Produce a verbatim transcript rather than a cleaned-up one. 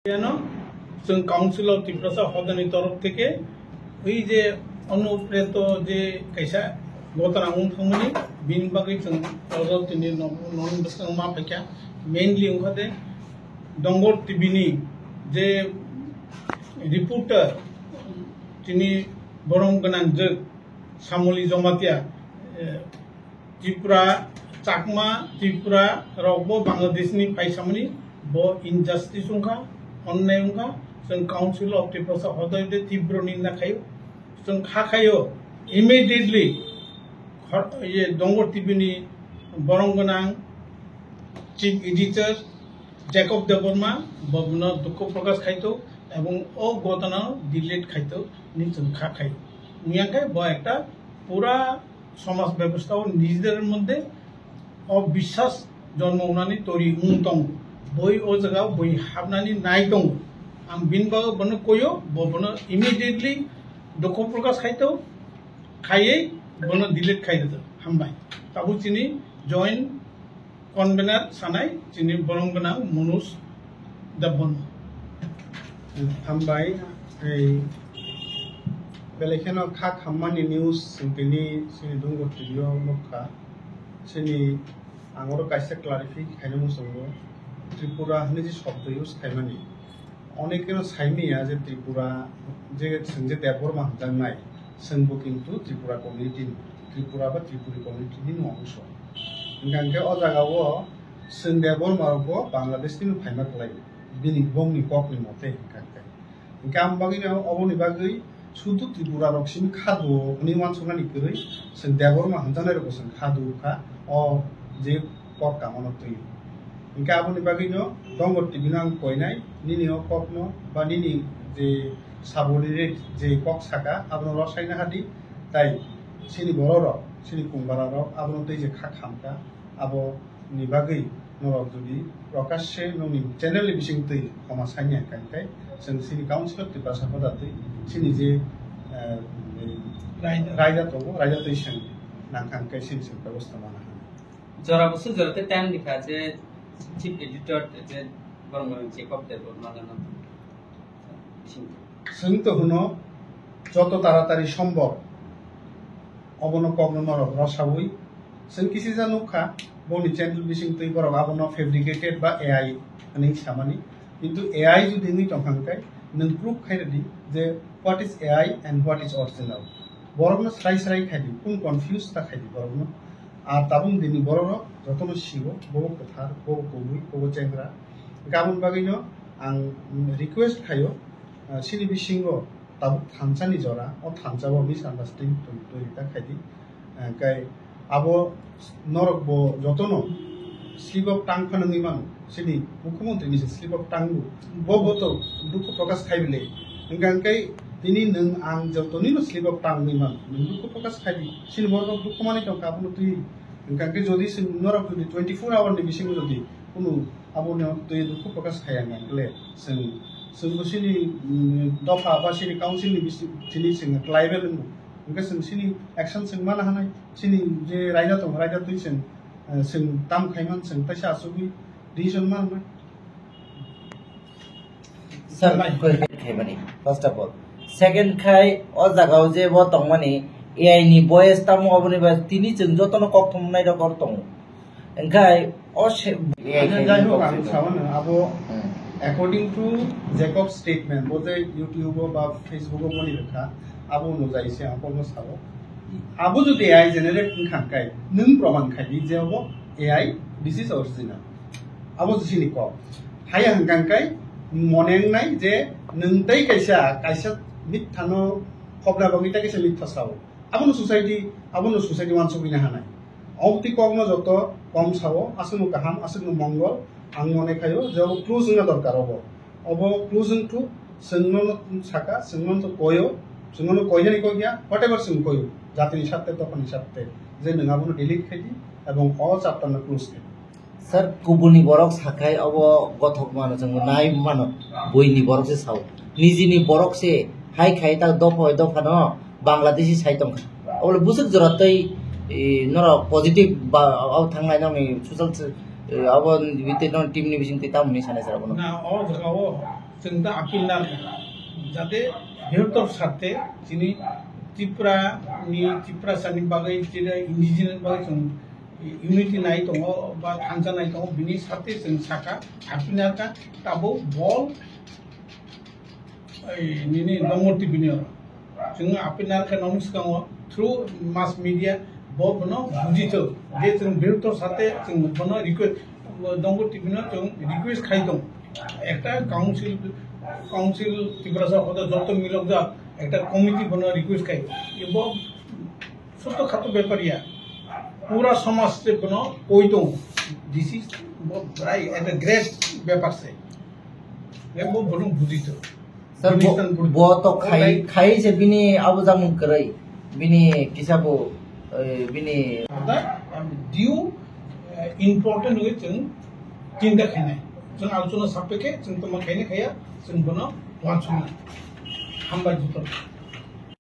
Yano chwng Council of Tiprasa hodani torof theke ui je onupreto je kaisa gotana wng thangmani, bini bagwi chwng oro tini no-, non bwskango ma phaikha. Mainly wngkha de Dongor T V ni je reporter, tini borom gwnang jwk Samoli Jamatia, eh, Tripura, Chakma, Tripura rok bo Bangladesh ni phai samani bo injustice wngkha, onnai wngkha. Chwng Council of Tiprasa hodai de tibro ninda khayo. Chwng kha khayo immediately khor-, ye Dongor T V ni borom gwnang chief editor Jacob Debbarma bo bono dukho prokash khaito ebong o gotana delete khaito ni chwng kha khayo. Wngya khe bo ekta pura somaj bebostha o nijer moddhe o biswas jonmo wnani tori wng tongo. Boi o jaga o boi habnani nai tongo. Ang bini bagwi bono koyo, bo bono immediately dukho prokash khaito, khaiwi bono delete khai rwdi. Hambai. Tabuk chini joint convener sanai chini borom gwnang Manoj Debbarma. Hambai, ei belai kheno kha khammani news chwng tini chini Dongor T V o nukha. Chini ang oro kaisa clarify khaina muchungo, Tripura hwnwi je shobdo use khaimani. Onekeno saimanya je Tripura, je chwng je Debbarma hwnjaknai, chwngbo kintu Tripura community ni, Tripura ba Tripuri community ni no ongso. Hwnkha hwnkhe o jaga o chwng Debbarma rokbo Bangladesh ni phaima kwlai, bini bongni kok ni mote hwnkha hwnkhe. Hwnkhe ang bagwi no oboni bagwi sudu Tripura rok simi khadu hwnwi uansuknani kwrwi chwng Debbarma hwnjaknai rokbo chwng khadu kha o je kok kamano twi. Hwnkhe aboni bagwino Dongor T V no ang koinai, nini o kokno ba nini je subordinate je kok saka, abono rwsaina hadi, tai chini bororok, chini kungbararok abono tei je kha khamkha, aboni bagwi norok jodi prokashe nokni channel ni bising twi khoma sanya hwnkha, hwnkhe chwng chini Council of Tiprasa hoda twi chini je, eh, raida. Raida tongo, raida twi chwng nangkha hwnkhe chini chwng bebosta mana hwnwi. Jora bwswk jora tei time rikha je chief editor je borok no Jacob Debbarma gana bising. Chwng to hwno joto taratari sombhob obono kokno norok rwsawi. Chwng kisisa nukha boni channel bising twi borok abono fabricated ba A I hwnwi samani. Kintu A I jodi wngwi tongkha hwnkhe nwng proof khai rwdi je what is A I and what is original. Borokno srai srai khaidi, kung confuse ta khaidi borokno. Ar tabuk dini bororok jotono sio, bobo kwthar, bobo kubui, bobo chengra. Gabon bagwino ang request khaio, ah, chini bisingo tabuk thansa ni jora, o thansa o misunderstanding twi, twi ta khaidi. Ah, kai abo norok bo jotono slip of tongue phano wngwi mano. Chini mukhyamantri ni se slip of tongue bo, bo bo to dukhu prokash khai bile. Hwnkha hwnkhe tini nwng ang jotonino slip of tongue wngwi mano. Nwng dukhu prokash khai di. Chini borok dukhu manwi tongkha abono twi. Hwnkha hwnkhe jodi chwng norok jodi twenty four hour ni bisingo jodi kunu abono twi dukhu prokash khaiya hwnkha hwnkhe le chwng, chwng bo chini, mm, dopha ba chini council ni bisi-, chini chwng tribal wngbo. Hwnkhe chwng chini action chwng mana hanai. Chini je raida tongo, raida twi chwng, eh, chwng tam khaiman chwng taisa achugwi decision ma rwnai. Sir, khaimani, first of all. Second khai, o jagao je bo tongmani, A I ni voice tamo oboni ba tini chwng jotono kok thumnai rok or tongo. Hwnkhe o se, A I Ano khaimani jai hok, kok ang thumnai. Sao na, abo Hmm. according to Jacob statement, bo je YouTube o ba Facebook o boni rwkha, abo onujai se ang kokno sao. Abo jodi A I generate wngkha hwnkhe, nwng proman khai di je abo A I, this is original. Abo je chini kok. Haya hwnkha hwnkhe mone wngnai je nwng tei kaisa, kaisa mithano khobna bagwi tei kaisa mitha sao. Abono society, abono society uansukgwina hanai. Omtwi kokno joto kom sao, aswkno kaham, aswkno mongol, ang mone khaio je obo close wngna dorkar obo. Obo close wngthuk, chwngno saka, chwngno to koyo, chwngno koinani kok ya, whatever chwng koyo, jatini satte, dophani satte, je nwng abono delete khai di, ebong o chapter no close khai di. Sir, kubuni borok sakhai obo gothok mano, chwng nai mano, buini borok se sao. Nijini borok se hai khai ta dopha, dopha no, Bangladeshi sai tongkha. Obole bwswk jora tei, e, norok positive ba, o thangnai nokni social, e, abo bite nok team ni bising tei tamoni sanai sir abono. Na, o jaga o Chwng da appeal narwkha, jate bihortor sarte chini Tripura ni, Tiprasa ni bagwi, chini indigenous bagwi chwng unity nai tongo ba thansa nai tongo, bini sarte chwng saka, appeal narwkha, tabuk bol, ei, nini Dongor T V ni oro. Chwng appeal narwkha nokni swkango through mass media bo bono bujithok je chwng bihortor sarte chwng bono request, Dongor T V no chwng request khai tongo. Ekta council, council Tiprasa hoda joto milokjak ekta committee bono request khai. Ebo sotto khato bepar ya. Pura somaj se bono koi tongo. This is bo brai at a great bepar se. Ebo bono bujithok. Sir, bo, Minister bo to khai, khai se bini abo jamung kwrwi. Bini kisa bo, eh, bini Order, um, due, eh, important wngwi chwng chinta khainai. Chwng alochona sapikhe chwng tongma khaina khaiya, chwng bono uansuknai. Hambai joto.